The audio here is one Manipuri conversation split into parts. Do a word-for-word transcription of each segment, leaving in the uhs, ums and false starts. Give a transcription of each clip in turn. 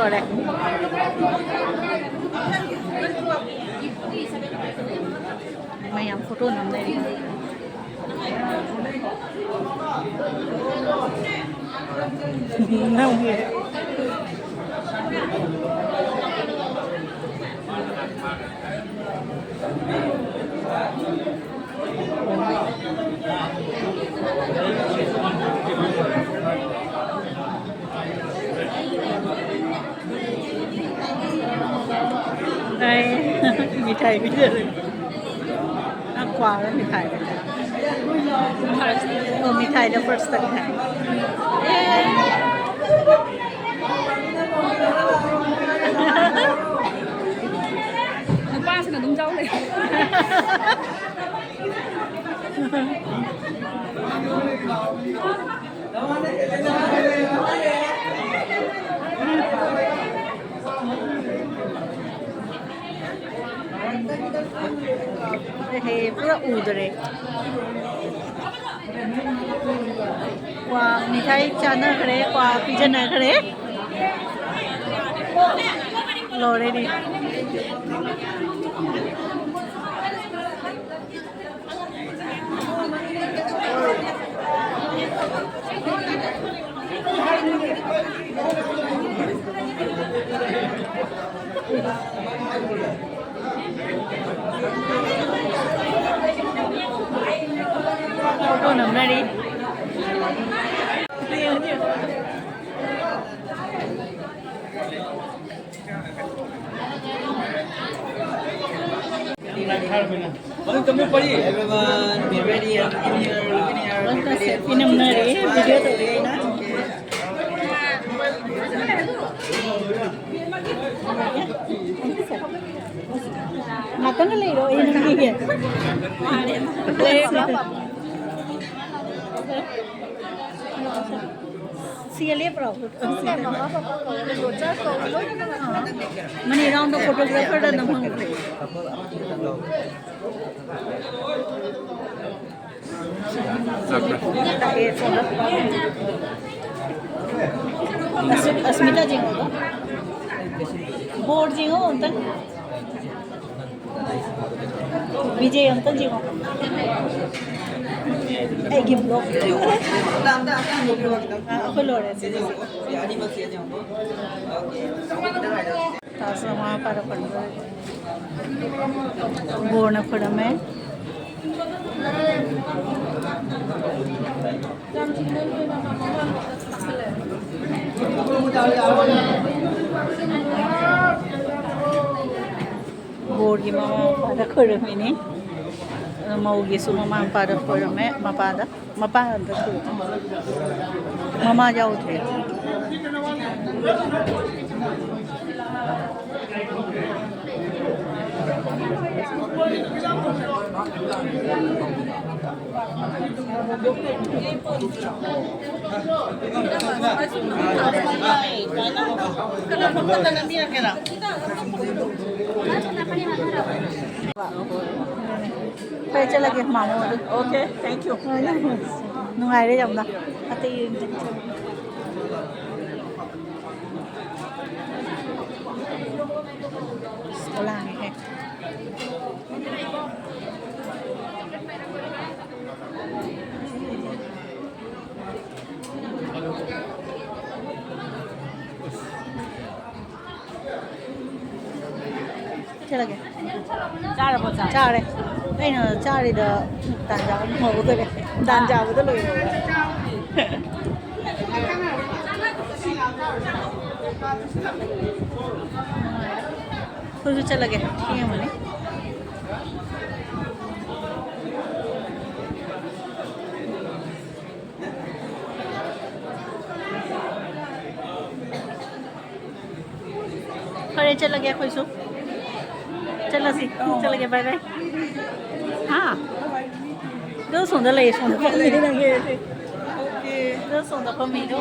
ꯐꯔꯦ꯫ ꯃꯌꯥꯝ ꯐꯣꯇꯣ ꯅꯝꯅꯔꯤ꯫ ꯃꯤꯊꯥꯏ ꯄꯤꯖꯔꯦ꯫ ꯅꯪ ꯀ꯭ꯋꯥꯔ ꯃꯤꯊꯥꯏ꯫ ꯑꯣ, ꯃꯤꯊꯥꯏꯗ ꯐꯥꯔꯁꯇ ꯃꯤꯊꯥꯏ꯫ ꯅꯨꯄꯥꯁꯤꯅ ꯑꯗꯨꯝ ꯆꯥꯎ ꯂꯩ꯫ ꯑꯦꯍꯦ, ꯄꯨꯔꯥ ꯎꯗꯔꯦ꯫ ꯀ꯭ꯋꯥ ꯃꯤꯊꯥꯏ ꯆꯥꯅꯈ꯭ꯔꯦ, ꯀ꯭ꯋꯥ ꯄꯤꯖꯅꯈ꯭ꯔꯦ꯫ ꯂꯣꯏꯔꯦꯅꯦ꯫ Photo ꯅꯝꯅꯔꯤ꯫ Everyone, be ready and in here, in here, be ready and selfie ꯅꯝꯅꯔꯦ, video ꯇꯧꯔꯦ ꯑꯩꯅ꯫ ꯉꯥꯛꯇꯪꯒ ꯂꯩꯔꯣ, ꯑꯩ ꯅꯝꯕꯤꯒꯦ꯫ ꯁꯤꯒ ꯂꯦꯞꯄ꯭ꯔꯣ? Money round ꯐꯣꯇꯣꯒ꯭ꯔꯥꯐꯔꯗ ꯅꯝꯍꯟꯈ꯭ꯔꯦ꯫ ꯂꯥꯛꯑꯦ ꯁꯣꯝꯗ꯫ ꯑꯁ-, ꯑꯁꯃꯤꯇꯥ ꯌꯦꯡꯉꯣꯗꯣ꯫ ꯕꯣꯔ ꯌꯦꯡꯉꯣ ꯑꯝꯇꯪ꯫ ꯕꯤꯖꯦ ꯑꯝꯇꯪ ꯌꯦꯡꯉꯣ꯫ ꯑꯩꯒꯤ ꯕ꯭ꯂꯣꯛ꯫ ꯑ, ꯑꯩꯈꯣꯏ ꯂꯣꯏꯔꯦ ꯁꯤꯗꯤ꯫ ꯇꯥꯁ ꯃꯃꯥ ꯃꯄꯥꯗ ꯈꯨꯔꯨꯝꯕ꯫ ꯕꯣꯔꯅ ꯈꯨꯔꯝꯃꯦ꯫ ꯕꯣꯔꯒꯤ ꯃꯃꯥ ꯃꯄꯥꯗ ꯈꯣꯏꯔꯝꯃꯤꯅꯤ꯫ ꯑꯗꯣ ꯃꯧꯒꯤꯁꯨ ꯃꯃꯥ ꯃꯄꯥꯗ ꯈꯣꯏꯔꯝꯃꯦ, ꯃꯄꯥꯗ, ꯃꯄꯥꯗ ꯈꯣꯏꯔꯝꯃꯦ꯫ ꯃꯃꯥ ꯌꯥꯎꯗ꯭ꯔꯦ꯫ ꯐꯔꯦ, ꯆꯠꯂꯒꯦ, ꯃꯥꯃꯣ ꯑꯗꯨ꯫ Okay, thank you. ꯅꯨꯡꯉꯥꯏꯔꯦ ꯌꯥꯝꯅ꯫ ꯑꯇꯩ ꯌꯦꯡꯗꯦ꯫ ꯑꯁ, ꯂꯥꯡꯉꯦꯍꯦ꯫ ꯆꯠꯂꯒꯦ꯫ ꯆꯥꯔꯕꯣ ꯆꯥꯛ? ꯆꯥꯔꯦ꯫ ꯑꯩꯅ ꯆꯥꯔꯤꯗ ꯇꯥꯟꯖꯥ ꯑꯃ ꯍꯧꯒꯗꯣꯔꯦ꯫ ꯇꯥꯟꯖꯥꯕꯨꯗ ꯂꯣꯏꯔꯦ꯫ ꯑꯩꯈꯣꯏꯁꯨ ꯆꯠꯂꯒꯦ꯫ ꯊꯦꯡꯉꯝꯃꯅꯤ꯫ ꯐꯔꯦ, ꯆꯠꯂꯒꯦ ꯑꯩꯈꯣꯏꯁꯨ꯫ ꯆꯠꯂꯁꯤ꯫ ꯆꯠꯂꯒꯦ, bye bye꯫ ꯍꯥ? ꯑꯗꯨ ꯁꯣꯝꯗ ꯂꯩꯌꯦ, ꯁꯣꯝꯗ ꯐꯝꯃꯤ꯫ ꯑꯗꯨ ꯁꯣꯝꯗ ꯐꯝꯃꯤꯗꯣ꯫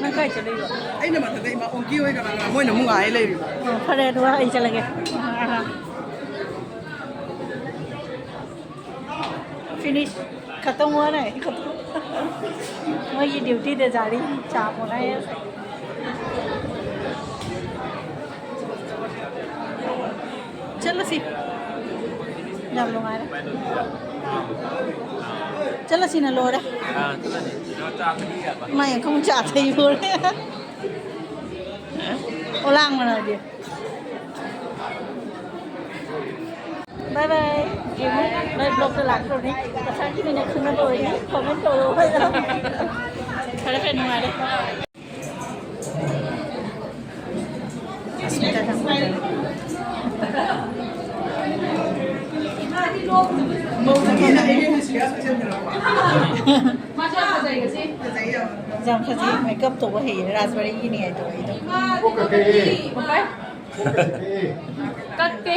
ꯅꯪ ꯀꯥꯏ ꯆꯠꯂꯤꯕ? ꯑꯩꯅ ꯃꯊꯛꯇ ꯏꯃꯥ ꯑꯣꯡꯀꯤ ꯍꯣꯏ ꯀꯅꯥ ꯀꯅꯥ ꯃꯣꯏꯅ ꯑꯃꯨꯛ ꯉꯥꯏ ꯂꯩꯔꯤꯕ꯫ ꯑꯣ, ꯐꯔꯦ, ꯑꯗꯨꯒ ꯑꯩ ꯆꯠꯂꯒꯦ꯫ ꯑꯥ, ꯑꯥ꯫ Finish. खत्म हुआ ना, खत्म। ꯃꯣꯏꯒꯤ ꯗ꯭ꯌꯨꯇꯤꯗ ꯖꯥꯔꯤ ꯆꯥ ꯄꯣꯅꯥꯏ꯫ ꯆꯠꯂꯁꯤ꯫ ꯌꯥꯝ ꯅꯨꯡꯉꯥꯏꯔꯦ꯫ ꯆꯠꯂꯁꯤꯅ ꯂꯣꯏꯔꯦ꯫ ꯃꯥꯏ ꯑꯪꯀꯜ ꯆꯥ ꯊꯩ ꯂꯣꯏꯔꯦ꯫ ꯑꯣꯂꯥꯡꯕꯅꯗꯤ꯫ ꯕꯥꯏ ꯕꯥꯏ꯫ ꯌꯦꯡꯉꯨ, ꯅꯣꯏ ꯕ꯭ꯂꯣꯛꯇ ꯂꯥꯛꯇ꯭ꯔꯣꯅꯦ? ꯉꯁꯥꯏꯒꯤ ꯃꯤꯅ ꯈꯪꯅꯕ ꯑꯣꯏꯔꯗꯤ ꯀꯃꯦꯟ ꯇꯧꯔꯣ꯫ ꯐꯔꯦ ꯐꯔꯦ, ꯅꯨꯡꯉꯥꯏꯔꯦ꯫ ꯌꯥꯝ ꯐꯖꯩ, ꯃꯦꯀꯞ ꯇꯧꯕ ꯍꯩꯌꯦ, ꯔꯥꯖꯕꯥꯔꯤꯒꯤꯅꯤ ꯍꯥꯏꯗꯣ ꯑꯩꯗꯣ꯫ ꯀꯛꯀꯦ꯫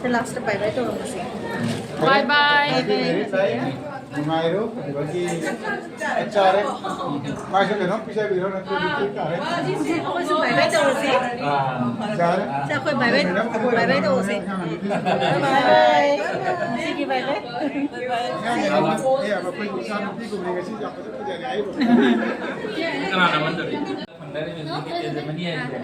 ꯁꯤ ꯂꯥꯁꯇ ꯕꯥꯏ ꯕꯥꯏ ꯇꯧꯔꯝꯃꯁꯦ꯫ ꯕꯥꯏ ꯕꯥꯏ꯫ ꯅꯨꯡꯉꯥꯏꯔꯣ, ꯑꯗꯨꯗꯒꯤ ꯆꯥꯔꯦ꯫ ꯃꯥꯁꯨ ꯀꯩꯅꯣꯝ ꯄꯤꯖꯕꯤꯔꯣ, ꯅꯠꯇ꯭ꯔꯗꯤ ꯇꯦꯛ ꯇꯥꯔꯦ꯫ ꯑꯩꯈꯣꯏꯁꯨ ꯕꯥꯏ ꯕꯥꯏ ꯇꯧꯔꯁꯤ꯫ ꯑꯥ, ꯆꯥꯔꯦ꯫ ꯁꯦ, ꯑꯩꯈꯣꯏ ꯕꯥꯏ ꯕꯥꯏ, ꯕꯥꯏ ꯕꯥꯏ ꯇꯧꯔꯁꯤ꯫ ꯕꯥꯏ ꯕꯥꯏ꯫ ꯁꯤꯒꯤ ꯕꯥꯏ ꯕꯥꯏ꯫ ꯑꯦ, ꯑꯩꯈꯣꯏ ꯏꯆꯥ ꯅꯨꯄꯤꯒꯨꯝꯕꯅꯤ, ꯉꯁꯤ ꯌꯥꯝ ꯐꯖ ꯐꯖꯔꯦ ꯍꯥꯏꯔꯤꯕ꯫ ꯀꯅꯥꯅ ꯃꯟꯗꯕꯤ? ꯐꯪꯅꯔꯤꯕ ꯃꯤꯒꯤ ꯇꯦꯟꯖꯃꯅꯤ ꯍꯥꯏꯁꯦ꯫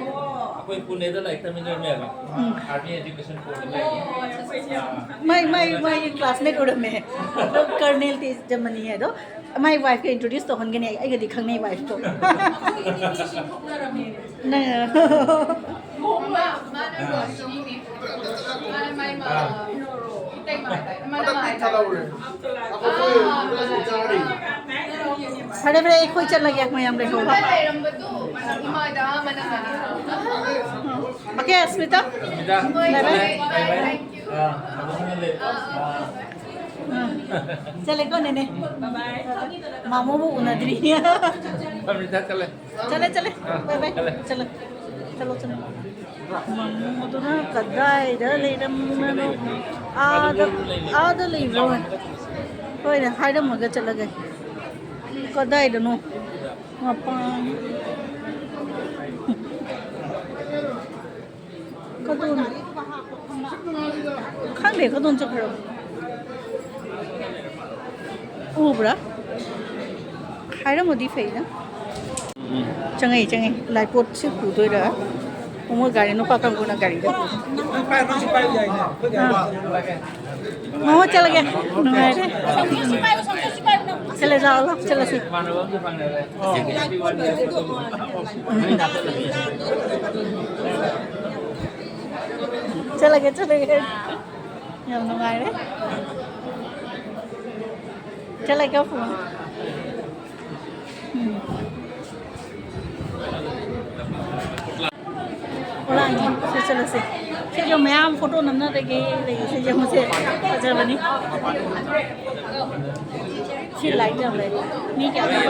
ꯑꯩꯈꯣꯏ ꯄꯨꯅꯦꯗ ꯂꯥꯏꯔꯤꯛ ꯇꯝꯃꯤꯟꯅꯔꯝꯃꯦꯕ꯫ ꯎꯝ꯫ Army education ꯀꯣꯔꯁꯇ ꯂꯩꯔꯤ꯫ ꯃꯥꯏ, ꯃꯥꯏ, ꯃꯥꯏ classmate ꯑꯣꯏꯔꯝꯃꯦ꯫ ꯑꯗꯣ Colonel ꯇꯦꯖꯃꯅꯤ ꯍꯥꯏꯗꯣ, ꯃꯥꯏ wife ꯀ introduce ꯇꯧꯍꯟꯒꯅꯤ ꯑꯩ, ꯑꯩꯒꯗꯤ ꯈꯪꯅꯩ wife ꯇꯣ꯫ ꯅꯪ ꯐꯔꯦ, ꯐꯔꯦ, ꯑꯩꯈꯣꯏ ꯆꯠꯂꯒꯦ, ꯃꯌꯥꯝ ꯂꯩꯍꯧꯔꯣ꯫ Okay, ꯑꯁꯃꯤꯇꯥ꯫ ꯕꯥꯏ ꯕꯥꯏ꯫ ꯑꯥ, ꯆꯠꯂꯦꯀꯣ, ꯅꯦꯅꯦ꯫ ꯃꯥꯃꯣꯕꯨ ꯎꯅꯗ꯭ꯔꯤ꯫ ꯆꯠꯂꯦ, ꯆꯠꯂꯦ꯫ ꯕꯥꯏ ꯕꯥꯏ꯫ ꯆꯠꯂꯦ꯫ ꯆꯠꯂꯣ, ꯆꯠꯂꯣ꯫ ꯃꯥꯃꯣꯗꯨꯅ ꯀꯗꯥꯏꯗ ꯂꯩꯔꯝꯕꯅꯣ? ꯑꯥꯗ, ꯑꯥꯗ ꯂꯩꯕ꯭ꯔꯣ? ꯍꯣꯏꯅꯦ, ꯍꯥꯏꯔꯝꯃꯒ ꯆꯠꯂꯒꯦ꯫ ꯀꯗꯥꯏꯗꯅꯣ? ꯃꯄꯥꯟ꯫ ꯀꯗꯣꯝ-, ꯈꯪꯗꯦ, ꯀꯗꯣꯝ ꯆꯠꯈ꯭ꯔꯕ? ꯎꯕ꯭ꯔꯥ? ꯍꯥꯏꯔꯝꯃꯗꯤ ꯐꯩꯅ꯫ ꯆꯪꯉꯛꯏ, ꯆꯪꯉꯛꯏ꯫ ꯂꯥꯏꯄꯣꯠꯁꯤ ꯄꯨꯗꯣꯏꯔꯥ? ꯃꯣꯏ ꯒꯥꯔꯤ, ꯅꯨꯄꯥ ꯀꯥꯡꯕꯨꯅ ꯒꯥꯔꯤꯗ ꯄꯨ꯫ ꯑꯥ꯫ ꯃꯃꯥ, ꯆꯠꯂꯒꯦ꯫ ꯅꯨꯡꯉꯥꯏꯔꯦ꯫ ꯆꯠꯂꯦ, ꯂꯥꯛꯑꯣ, ꯂꯥꯛꯑꯣ, ꯆꯠꯂꯁꯤ꯫ ꯆꯠꯂꯒꯦ, ꯆꯠꯂꯒꯦ꯫ ꯌꯥꯝ ꯅꯨꯡꯉꯥꯏꯔꯦ꯫ ꯆꯠꯂꯒꯦ, ꯐꯣꯟ꯫ ꯎꯝ꯫ ꯍꯣꯔꯥꯡꯉꯦ꯫ ꯁꯤ ꯆꯠꯂꯁꯦ꯫ ꯁꯤꯁꯨ ꯃꯌꯥꯝ ꯐꯣꯇꯣ ꯅꯝꯅꯕꯒꯤ ꯂꯩ꯫ ꯁꯤ ꯌꯦꯡꯉꯨꯁꯦ꯫ ꯐꯖꯕꯅꯤ꯫ ꯁꯤ ꯂꯥꯏꯠ ꯌꯥꯝ ꯂꯩ꯫ ꯃꯤ ꯀꯌꯥ ꯂꯩ?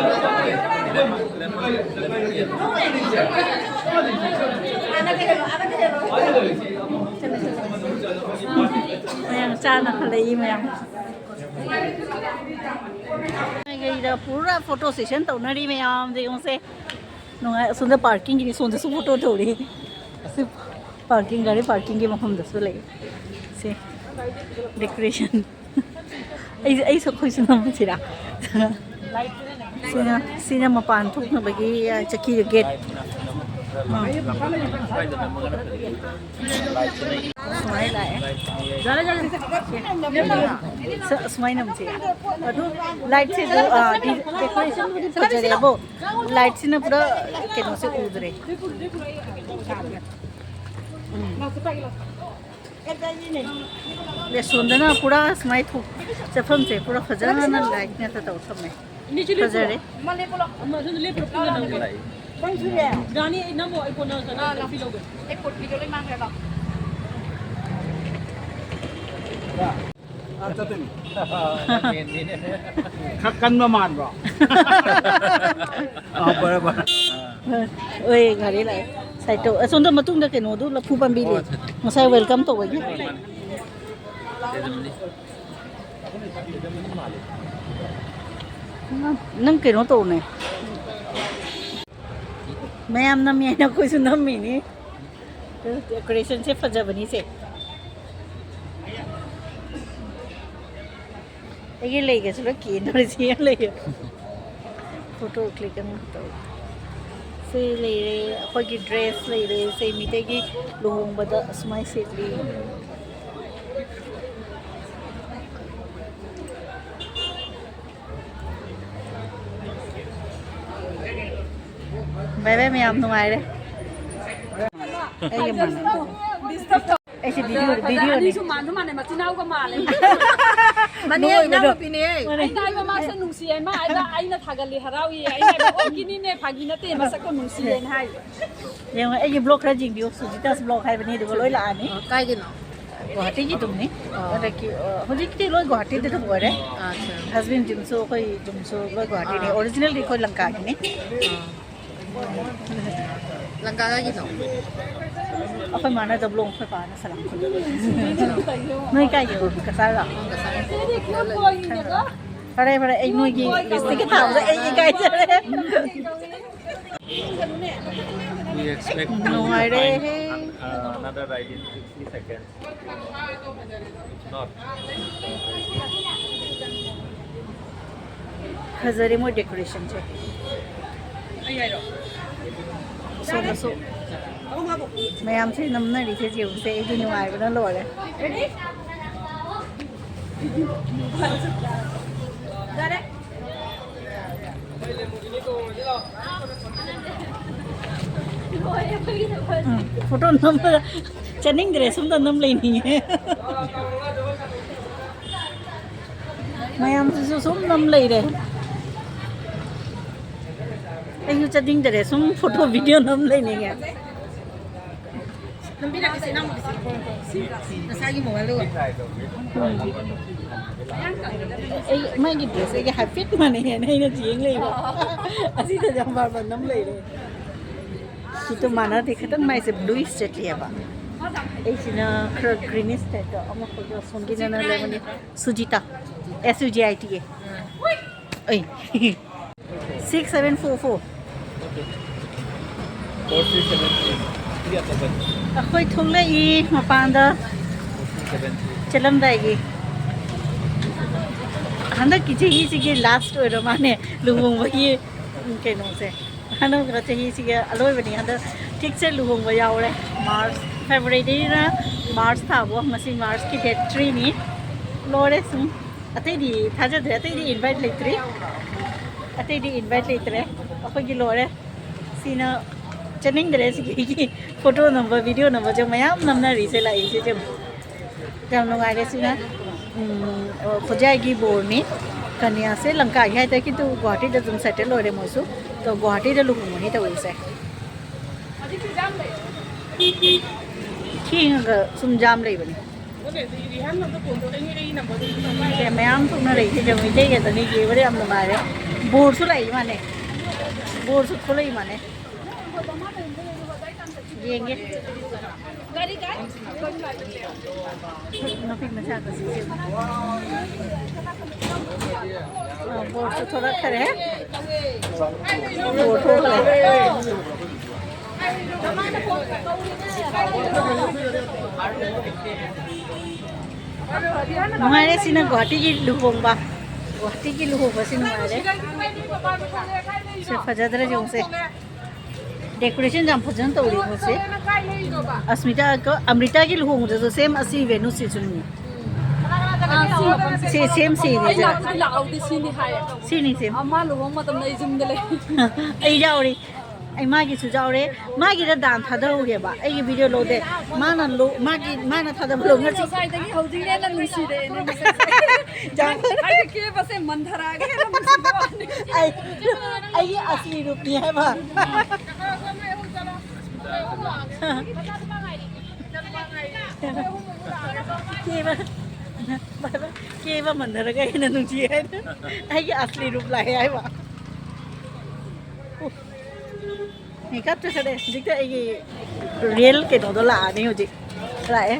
ꯆꯠꯂꯦ, ꯆꯠꯂꯦ꯫ ꯃꯌꯥꯝ ꯆꯥꯅ ꯈꯜꯂꯛꯏ ꯃꯌꯥꯝ꯫ ꯀꯩꯗ ꯄꯨꯔꯥ ꯐꯣꯇꯣ ꯁꯦꯁꯟ ꯇꯧꯅꯔꯤ ꯃꯌꯥꯝꯁꯦ ꯌꯦꯡꯉꯨꯁꯦ꯫ ꯅꯨꯡꯉꯥꯏ꯫ ꯑꯁꯣꯝꯗ ꯄꯥꯔꯀꯤꯡꯒꯤ, ꯁꯣꯝꯗꯁꯨ ꯐꯣꯇꯣ ꯇꯧꯔꯤ꯫ ꯑꯁꯤ ꯄꯥꯔꯀꯤꯡ, ꯒꯥꯔꯤ ꯄꯥꯔꯀꯤꯡꯒꯤ ꯃꯐꯝꯗꯁꯨ ꯂꯩ꯫ ꯁꯦ, ꯗꯦꯀꯣꯔꯦꯁꯟ꯫ ꯑꯩꯁꯨ, ꯑꯩꯁꯨ, ꯑꯩꯈꯣꯏꯁꯨ ꯅꯝꯃꯁꯤꯔꯥ? ꯁꯤꯅ, ꯁꯤꯅ ꯃꯄꯥꯟ ꯊꯣꯛꯅꯕꯒꯤ, ꯑ, ꯆꯀꯤꯒ ꯒꯦꯠ꯫ ꯑ꯫ ꯁꯨꯃꯥꯏꯅ ꯂꯥꯛꯑꯦ꯫ ꯁ-, ꯁꯨꯃꯥꯏꯅ ꯑꯃꯨꯛ ꯆꯦ꯫ ꯑꯗꯨ ꯂꯥꯏꯠꯁꯤꯁꯨ, ꯑ, ꯗꯤ-, ꯗꯦꯀꯣꯔꯦꯁꯟꯕꯨꯗꯤ ꯐꯖꯔꯦꯕꯣ꯫ ꯂꯥꯏꯠꯁꯤꯅ ꯄꯨꯔꯥ ꯀꯩꯅꯣꯁꯦ ꯎꯗ꯭ꯔꯦ꯫ ꯎꯝ꯫ ꯔꯦꯁꯇꯨꯔꯦꯟꯗꯅ ꯄꯨꯔꯥ ꯁꯨꯃꯥꯏ ꯊꯣꯛ-, ꯆꯠꯐꯝꯁꯦ ꯄꯨꯔꯥ ꯐꯖꯅ ꯂꯥꯏꯠ ꯉꯥꯛꯇ ꯇꯧ ꯊꯝꯃꯦ꯫ ꯐꯖꯔꯦ꯫ ꯔꯥꯅꯤ, ꯑꯩ ꯅꯝꯃꯣ, ꯑꯩ ꯀꯣꯟꯅ ꯀꯩꯅꯣ ꯁꯦꯜꯐꯤ ꯂꯧꯒꯦ꯫ ꯑꯩ ꯀꯣꯠ ꯐꯤꯗꯣ ꯂꯣꯏ ꯃꯥꯡꯈ꯭ꯔꯦꯕ꯫ ꯑꯥ, ꯆꯠꯇꯣꯏꯅꯤ꯫ ꯈꯔ ꯀꯟꯕ ꯃꯥꯟꯕ꯭ꯔꯣ? ꯑꯥ, ꯕꯔ, ꯕꯔ꯫ ꯑꯣꯏ, ꯒꯥꯔꯤ ꯂꯥꯛꯑꯦ꯫ ꯁꯥꯏꯠꯇ, ꯑꯁꯣꯝꯗ ꯃꯇꯨꯡꯗ ꯀꯩꯅꯣꯗꯨ, ꯂꯐꯨ ꯄꯥꯝꯕꯤ ꯂꯩ꯫ ꯉꯁꯥꯏ ꯋꯦꯜꯀꯝ ꯇꯧꯕꯒꯤ꯫ ꯅꯪ ꯀꯩꯅꯣ ꯇꯧꯅꯦ꯫ ꯃꯌꯥꯝ ꯅꯝꯃꯤ ꯍꯥꯏꯅ ꯑꯩꯈꯣꯏꯁꯨ ꯅꯝꯃꯤꯅꯤ꯫ ꯗꯦꯀꯣꯔꯦꯁꯟꯁꯦ ꯐꯖꯕꯅꯤꯁꯦ꯫ ꯑꯩꯒꯤ ꯂꯩꯒꯁꯨ ꯂꯣꯏ ꯀꯦꯟꯗꯣꯔꯦ, ꯁꯤ ꯌꯥꯝ ꯂꯩꯌꯦ꯫ ꯐꯣꯇꯣ ꯀ꯭ꯂꯤꯛ ꯑꯃ ꯇꯧ꯫ ꯁꯤ ꯂꯩꯔꯦ, ꯑꯩꯈꯣꯏꯒꯤ ꯗ꯭ꯔꯦꯁ ꯂꯩꯔꯦ꯫ ꯁꯤ ꯃꯤꯇꯩꯒꯤ ꯂꯨꯍꯣꯡꯕꯗ ꯑꯁꯨꯃꯥꯏꯅ ꯁꯦꯠꯂꯤ꯫ ꯕꯥꯏ ꯕꯥꯏ ꯃꯌꯥꯝ, ꯅꯨꯡꯉꯥꯏꯔꯦ꯫ ꯑꯩꯒ ꯃꯥꯟꯅ꯫ ꯑꯩꯁꯦ ꯚꯤꯗꯤꯑꯣ, ꯚꯤꯗꯤꯑꯣꯅꯦ꯫ ꯑꯅꯤꯁꯨ ꯃꯥꯟꯁꯨ ꯃꯥꯟꯅꯩ, ꯃꯆꯤꯟ ꯃꯅꯥꯎꯒ ꯃꯥꯜꯂꯦ꯫ ꯃꯅꯦ, ꯂꯣꯏꯕꯗꯣ꯫ ꯏꯅꯥꯎꯅꯨꯄꯤꯅꯦ꯫ ꯑꯩꯅ ꯍꯥꯏꯕ ꯃꯥꯁꯦ ꯅꯨꯡꯁꯤꯌꯦ, ꯃꯥ ꯍꯥꯏꯕ ꯑꯩꯅ ꯊꯥꯒꯠꯂꯦ ꯍꯔꯥꯎꯏꯌꯦ, ꯑꯩꯅ ꯍꯥꯏꯕ ꯑꯣ ꯀꯤꯅꯤꯅꯦ ꯐꯥꯒꯤ ꯅꯠꯇꯦ ꯃꯁꯛꯇꯣ ꯅꯨꯡꯁꯤꯌꯦꯅ ꯍꯥꯏꯕ꯫ ꯌꯦꯡꯉꯣ, ꯑꯩꯒꯤ ꯕ꯭ꯂꯣꯛ ꯈꯔ ꯌꯦꯡꯕꯤꯌꯨ, ꯁꯨꯖꯤꯇꯥꯁ ꯕ꯭ꯂꯣꯛ ꯍꯥꯏꯕꯅꯤ, ꯑꯗꯨꯒ ꯂꯣꯏ ꯂꯥꯛꯑꯅꯤ꯫ ꯑ, ꯀꯥꯏꯒꯤꯅꯣ? ꯒꯨꯍꯥꯇꯤꯒꯤ ꯑꯗꯨꯝꯅꯤ꯫ ꯑ꯫ ꯑꯗꯒꯤ, ꯑ, ꯍꯧꯖꯤꯛꯇꯤ ꯂꯣꯏ ꯒꯨꯍꯥꯇꯤꯗ ꯑꯗꯨꯝ ꯑꯣꯏꯔꯦ꯫ ꯑꯠꯆꯥ꯫ ꯍꯁꯕꯦꯟ ꯌꯨꯝꯁꯨ ꯑꯩꯈꯣꯏ ꯌꯨꯝꯁꯨ ꯂꯣꯏ ꯒꯨꯍꯥꯇꯤꯅꯤ꯫ ꯑ꯫ ꯑꯣꯔꯤꯖꯤꯅꯦꯜꯗꯤ ꯑꯩꯈꯣꯏ ꯂꯪꯀꯥꯒꯤꯅꯤ꯫ ꯑ꯫ ꯂꯪꯀꯥꯒꯤꯅꯣ? ꯑꯩꯈꯣꯏ ꯃꯥꯅ ꯗꯕ꯭ꯂꯣꯡ, ꯑꯩꯈꯣꯏ ꯄꯥꯅ ꯁꯂꯥꯝ ꯈꯨꯟ꯫ ꯅꯣꯏ ꯀꯥꯏꯒꯤ ꯑꯣꯏꯕ? ꯀꯁꯥꯔꯔꯣ? ꯐꯔꯦ, ꯐꯔꯦ, ꯑꯩ ꯅꯣꯏꯒꯤ ꯂꯤꯞꯁꯇꯤꯛꯀ ꯊꯥꯕꯗ ꯑꯩ ꯏꯀꯥꯏꯖꯔꯦ꯫ We expect to ꯅꯨꯡꯉꯥꯏꯔꯦꯍꯦ꯫ Find, uh, another ride in sixty seconds. If not, ꯐꯖꯔꯦ ꯃꯣꯏ ꯗꯦꯀꯣꯔꯦꯁꯟꯁꯦ꯫ ꯑꯁꯣꯝꯗꯁꯨ ꯃꯌꯥꯝꯁꯦ ꯅꯝꯅꯔꯤꯁꯦ ꯌꯦꯡꯉꯨꯁꯦ, ꯑꯩꯗꯤ ꯅꯨꯡꯉꯥꯏꯕꯅ ꯂꯣꯏꯔꯦ꯫ ꯎꯝ, ꯐꯣꯇꯣ ꯅꯝꯕꯗ ꯆꯠꯅꯤꯡꯗ꯭ꯔꯦ, ꯁꯣꯝꯗ ꯅꯝ ꯂꯩꯅꯤꯡꯉꯦ꯫ ꯃꯌꯥꯝꯁꯤꯁꯨ ꯁꯨꯝ ꯅꯝ ꯂꯩꯔꯦ꯫ ꯑꯩꯁꯨ ꯆꯠꯅꯤꯡꯗ꯭ꯔꯦ, ꯁꯨꯝ ꯐꯣꯇꯣ ꯚꯤꯗꯤꯑꯣ ꯅꯝ ꯂꯩꯅꯤꯡꯉꯦ꯫ ꯅꯝꯕꯤꯔꯛꯀꯦꯁꯦ, ꯏꯅꯥꯎꯅꯨꯄꯤꯁꯦ꯫ ꯁꯤ ꯉꯁꯥꯏꯒꯤ ꯃꯣꯕꯥꯏꯜꯗꯨꯒ꯫ ꯎꯝ꯫ ꯑꯩ, ꯃꯥꯒꯤ ꯗ꯭ꯔꯦꯁ ꯑꯩꯒ ꯍꯥꯏꯐꯦꯠ ꯃꯥꯟꯅꯩ ꯍꯥꯏꯅ ꯑꯩꯅ ꯌꯦꯡ ꯂꯩꯕ꯫ ꯑꯁꯤꯗ ꯌꯥꯝ ꯃꯥꯟꯕ ꯅꯝ ꯂꯩꯔꯦ꯫ ꯁꯤꯗꯣ ꯃꯥꯟꯅꯗꯦ, ꯈꯤꯇꯪ ꯃꯥꯏꯁꯦ ꯕ꯭ꯂꯨꯏꯁ ꯆꯠꯂꯤꯑꯕ꯫ ꯑꯩꯁꯤꯅ ꯈꯔ ꯒ꯭ꯔꯤꯅꯤꯁ ꯇꯥꯏꯞꯇ, ꯑꯃꯈꯛꯇ ꯑꯁꯣꯝꯒꯤꯅ ꯂꯩꯕꯅꯤ꯫ ꯁꯨꯖꯤꯇꯥ, S U J I T A꯫ ꯑꯩ꯫ Six seven four four꯫ Four three seven three꯫ ꯑꯩꯈꯣꯏ ꯊꯣꯛꯂꯛꯏ ꯃꯄꯥꯟꯗ꯫ Four three seven three꯫ ꯆꯠꯂꯝꯗꯥꯏꯒꯤ꯫ ꯍꯟꯗꯛꯀꯤ ꯆꯍꯤꯁꯤꯒꯤ ꯂꯥꯁ ꯑꯣꯏꯔ ꯃꯥꯅꯦ ꯂꯨꯍꯣꯡꯕꯒꯤ ꯀꯩꯅꯣꯁꯦ꯫ ꯍꯟꯗꯛ ꯆꯍꯤꯁꯤꯒꯤ ꯑꯂꯣꯏꯕꯅꯤ꯫ ꯍꯟꯗꯛ ꯊꯤꯛꯁꯦ ꯂꯨꯍꯣꯡꯕ ꯌꯥꯎꯔꯦ꯫ ꯃꯥꯔꯆ, ꯐꯦꯕ꯭ꯔꯨꯋꯥꯔꯤꯅ ꯃꯥꯔꯆ ꯊꯥꯕꯣ꯫ ꯉꯁꯤ ꯃꯥꯔꯆꯀꯤ ꯗꯦꯠ ꯊ꯭ꯔꯤꯅꯤ꯫ ꯂꯣꯏꯔꯦ ꯁꯨꯝ꯫ ꯑꯇꯩꯗꯤ ꯊꯥꯖꯗ꯭ꯔꯦ, ꯑꯇꯩꯗꯤ ꯏꯟꯚꯥꯏꯠ ꯂꯩꯇ꯭ꯔꯤ꯫ ꯑꯇꯩꯗꯤ ꯏꯟꯚꯥꯏꯠ ꯂꯩꯇ꯭ꯔꯦ꯫ ꯑꯩꯈꯣꯏꯒꯤ ꯂꯣꯏꯔꯦ꯫ ꯁꯤꯅ ꯆꯠꯅꯤꯡꯗ꯭ꯔꯦ꯫ ꯁꯤꯒꯤ ꯑꯩꯒꯤ ꯐꯣꯇꯣ ꯅꯝꯕ, ꯚꯤꯗꯤꯑꯣ ꯅꯝꯕꯁꯦ ꯃꯌꯥꯝ ꯅꯝꯅꯔꯤꯁꯦ, ꯂꯥꯛꯏꯁꯦ ꯌꯦꯡꯉꯨ꯫ ꯌꯥꯝ ꯅꯨꯡꯉꯥꯏꯔꯦ꯫ ꯁꯤꯅ ꯎꯝ, ꯈꯣꯟꯖꯥꯏꯒꯤ ꯕꯣꯔꯅꯤ꯫ ꯀꯅꯤꯌꯥꯁꯦ ꯂꯪꯀꯥꯒꯤ ꯍꯥꯏꯇꯥꯔꯦ, ꯀꯤꯟꯇꯨ ꯒꯨꯍꯥꯇꯤꯗ ꯑꯗꯨꯝ ꯁꯦꯇꯜ ꯑꯣꯏꯔꯦ ꯃꯣꯏꯁꯨ꯫ ꯑꯗꯣ ꯒꯨꯍꯥꯇꯤꯗ ꯂꯨꯍꯣꯡꯕꯅꯤ ꯇꯧꯔꯤꯁꯦ꯫ ꯊꯦꯡꯉꯒ ꯁꯨꯝ ꯖꯥꯝ ꯂꯩꯕꯅꯤ꯫ ꯁꯦ ꯃꯌꯥꯝ ꯊꯣꯛꯅꯔꯛꯏꯁꯦ ꯃꯩꯇꯩ ꯈꯛꯇꯅꯤ꯫ ꯌꯦꯡꯕꯗ ꯌꯥꯝ ꯅꯨꯡꯉꯥꯏꯔꯦ꯫ ꯕꯣꯔꯁꯨ ꯂꯥꯛꯏ ꯃꯥꯅꯦ꯫ ꯕꯣꯔꯁꯨ ꯊꯣꯛꯂꯛꯏ ꯃꯥꯅꯦ꯫ ꯌꯦꯡꯒꯦ꯫ ꯅꯨꯄꯤ ꯃꯆꯥꯒꯁꯦ ꯌꯦꯡꯉꯨ꯫ ꯑ, ꯕꯣꯔꯁꯨ ꯊꯣꯛꯂꯛꯈ꯭ꯔꯦ꯫ ꯕꯣꯔ ꯊꯣꯛꯈ꯭ꯔꯦ꯫ ꯅꯨꯡꯉꯥꯏꯔꯦ꯫ ꯁꯤꯅ ꯒꯨꯍꯥꯇꯤꯒꯤ ꯂꯨꯍꯣꯡꯕ꯫ ꯒꯨꯍꯥꯇꯤꯒꯤ ꯂꯨꯍꯣꯡꯕꯁꯤ ꯅꯨꯡꯉꯥꯏꯔꯦ꯫ ꯁꯦ ꯐꯖꯗ꯭ꯔꯥ ꯌꯦꯡꯉꯨꯁꯦ꯫ ꯗꯦꯀꯣꯔꯦꯁꯟ ꯌꯥꯝ ꯐꯖꯅ ꯇꯧꯔꯤ ꯃꯣꯏꯁꯦ꯫ ꯑꯁꯃꯤꯇꯥ, ꯑꯃ꯭ꯔꯤꯇꯥꯒꯤ ꯂꯨꯍꯣꯡꯕꯗꯁꯨ ꯁꯦꯝ ꯑꯁꯤ ꯚꯦꯅꯨꯁꯤꯁꯨꯅꯤ꯫ ꯁꯤ ꯁꯦꯝ ꯁꯤꯅꯤ꯫ ꯑꯩ ꯂꯥꯛꯄꯗꯤ ꯂꯥꯛꯍꯧꯗꯦ ꯁꯤꯅꯤ ꯍꯥꯏꯌꯦ꯫ ꯁꯤꯅꯤ ꯁꯦꯝ꯫ ꯑ, ꯃꯥ ꯂꯨꯍꯣꯡ ꯃꯇꯝꯗ ꯑꯩ ꯌꯨꯝꯗ ꯂꯩ꯫ ꯑꯩ ꯌꯥꯎꯔꯤ꯫ ꯑꯩ ꯃꯥꯒꯤꯁꯨ ꯌꯥꯎꯔꯦ꯫ ꯃꯥꯒꯤꯗ ꯗꯥꯟ ꯊꯥꯗꯍꯧꯒꯦꯕ꯫ ꯑꯩꯒꯤ ꯚꯤꯗꯤꯑꯣ ꯂꯧꯗꯦ꯫ ꯃꯥꯅ ꯂꯧ-, ꯃꯥꯒꯤ, ꯃꯥꯅ ꯊꯥꯗꯕ ꯂꯧ ꯉꯁꯤ꯫ ꯉꯁꯥꯏꯗꯒꯤ ꯍꯧꯖꯤꯛꯅ ꯍꯦꯟꯅ ꯅꯨꯡꯁꯤꯔꯛꯑꯦꯅꯦ ꯃꯁꯛꯁꯦ꯫ ꯌꯥꯝ ꯍꯥꯏꯗꯤ ꯀꯦꯕꯁꯦ ꯃꯟꯊꯔꯛꯑꯒꯦ ꯍꯦꯟꯅ ꯅꯨꯡꯁꯤꯕ ꯋꯥꯅꯤ꯫ ꯑꯩ, ꯑꯩꯒꯤ ꯑꯁꯂꯤ ꯔꯨꯞꯅꯤ ꯍꯥꯏꯕ꯫ ꯀꯦꯕ, ꯀꯦꯕ ꯃꯟꯊꯔꯒ ꯍꯦꯟꯅ ꯅꯨꯡꯁꯤ ꯍꯥꯏꯅ ꯑꯩꯒꯤ ꯑꯁꯂꯤ ꯔꯨꯞ ꯂꯥꯛꯑꯦ ꯍꯥꯏꯕ꯫ ꯃꯦꯀꯞ ꯆꯠꯈ꯭ꯔꯦ꯫ ꯍꯧꯖꯤꯛꯇ ꯑꯩꯒꯤ ꯔꯤꯌꯦꯜ ꯀꯩꯅꯣꯗꯣ ꯂꯥꯛꯑꯅꯤ ꯍꯧꯖꯤꯛ꯫ ꯂꯥꯛꯑꯦ꯫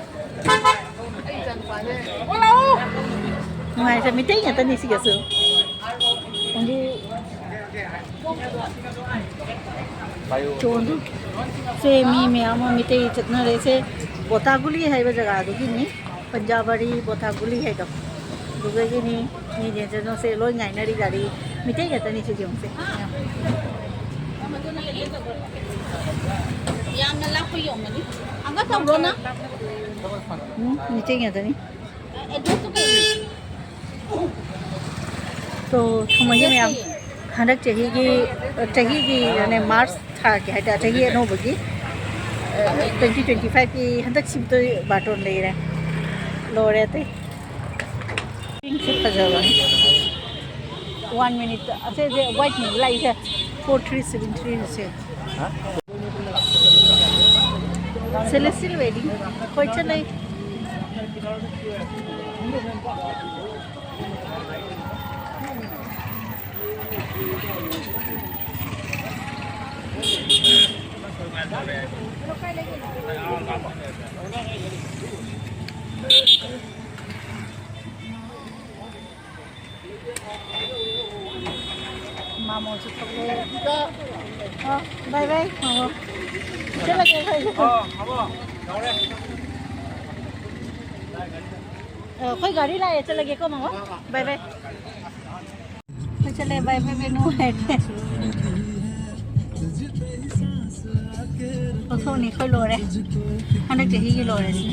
ꯅꯨꯡꯉꯥꯏꯁꯦ ꯃꯤꯇꯩ ꯉꯥꯛꯇꯅꯤ ꯁꯤꯒꯁꯨ꯫ ꯍꯧꯖꯤꯛ ꯆꯣꯟꯗꯨ꯫ ꯁꯦ ꯃꯤ ꯃꯌꯥꯝ ꯑꯃ ꯃꯤꯇꯩ ꯆꯠꯅꯔꯦ꯫ ꯁꯦ ꯕꯣꯇꯥꯒꯨꯂꯤ ꯍꯥꯏꯕ ꯖꯒꯥꯗꯨꯒꯤꯅꯤ꯫ ꯄꯟꯖꯥꯕꯔꯤ ꯕꯣꯇꯥꯒꯨꯂꯤ ꯍꯥꯏꯗꯣ꯫ ꯑꯗꯨꯗꯒꯤꯅꯤ꯫ ꯃꯤꯁꯦ ꯅꯣꯁꯦ ꯂꯣꯏ ꯉꯥꯏꯅꯔꯤ ꯒꯥꯔꯤ꯫ ꯃꯤꯇꯩ ꯉꯥꯛꯇꯅꯤ ꯁꯤꯁꯦ ꯌꯦꯡꯉꯨꯁꯦ꯫ ꯌꯥꯝꯅ ꯂꯥꯞꯄ ꯌꯧꯒꯅꯤ꯫ ꯑꯪꯀ ꯇꯧꯔꯣ ꯅꯪ꯫ ꯎꯝ, ꯃꯤꯇꯩ ꯉꯥꯛꯇꯅꯤ꯫ ꯑꯦꯗ꯭ꯔꯦꯁꯇꯨ ꯀꯩꯅꯣ? ꯇꯣ, ꯊꯨꯝꯃꯣꯏꯒꯤ ꯃꯌꯥꯝ, ꯍꯟꯗꯛ ꯆꯍꯤꯒꯤ, ꯆꯍꯤꯒꯤ, ꯃꯥꯔꯆ ꯊꯥꯒꯤ ꯍꯥꯏꯇꯥꯔꯦ, ꯆꯍꯤ ꯑꯅꯧꯕꯒꯤ, ꯇ꯭ꯋꯦꯟꯇꯤ ꯇ꯭ꯋꯦꯟꯇꯤ ꯐꯥꯏꯚꯀꯤ ꯍꯟꯗꯛ ꯁꯤꯕꯗꯣ ꯕꯥꯔꯇꯣꯟ ꯂꯩꯔꯦ꯫ ꯂꯣꯏꯔꯦ ꯑꯇꯩ꯫ ꯄꯤꯡꯁꯦ ꯐꯖꯕꯅꯤ꯫ ꯋꯥꯟ ꯃꯤꯅꯤꯠꯇ ꯑꯁꯦ ꯋꯥꯏꯠꯅꯤ ꯂꯥꯛꯏꯁꯦ꯫ ꯐꯣꯔ ꯊ꯭ꯔꯤ ꯁꯚꯦꯟ ꯊ꯭ꯔꯤ ꯑꯁꯦ꯫ ꯁꯦꯂꯦꯁꯤꯌꯦꯜ ꯋꯦꯗꯤꯡ ꯑꯩꯈꯣꯏ ꯆꯠꯂꯦ꯫ ꯃꯥꯃꯣꯁꯨ ꯊꯣꯛꯂꯛꯑꯦ꯫ ꯑ, ꯕꯥꯏ ꯕꯥꯏ, ꯃꯥꯃꯣ꯫ ꯆꯠꯂꯒꯦ ꯑꯩꯈꯣꯏꯁꯨ꯫ ꯑ, ꯑꯩꯈꯣꯏ ꯒꯥꯔꯤ ꯂꯥꯛꯑꯦ, ꯆꯠꯂꯒꯦꯀꯣ, ꯃꯥꯃꯣ꯫ ꯕꯥꯏ ꯕꯥꯏ꯫ ꯑꯩꯈꯣꯏ ꯆꯠꯂꯦ, ꯕꯥꯏ ꯕꯥꯏ, ꯕꯥꯏ, ꯅꯨꯡꯉꯥꯏꯔꯦ꯫ ꯊꯣꯛꯊꯣꯛꯑꯅꯤ, ꯑꯩꯈꯣꯏ ꯂꯣꯏꯔꯦ꯫ ꯍꯟꯗꯛ ꯆꯍꯤꯒꯤ ꯂꯣꯏꯔꯦ ꯁꯤ꯫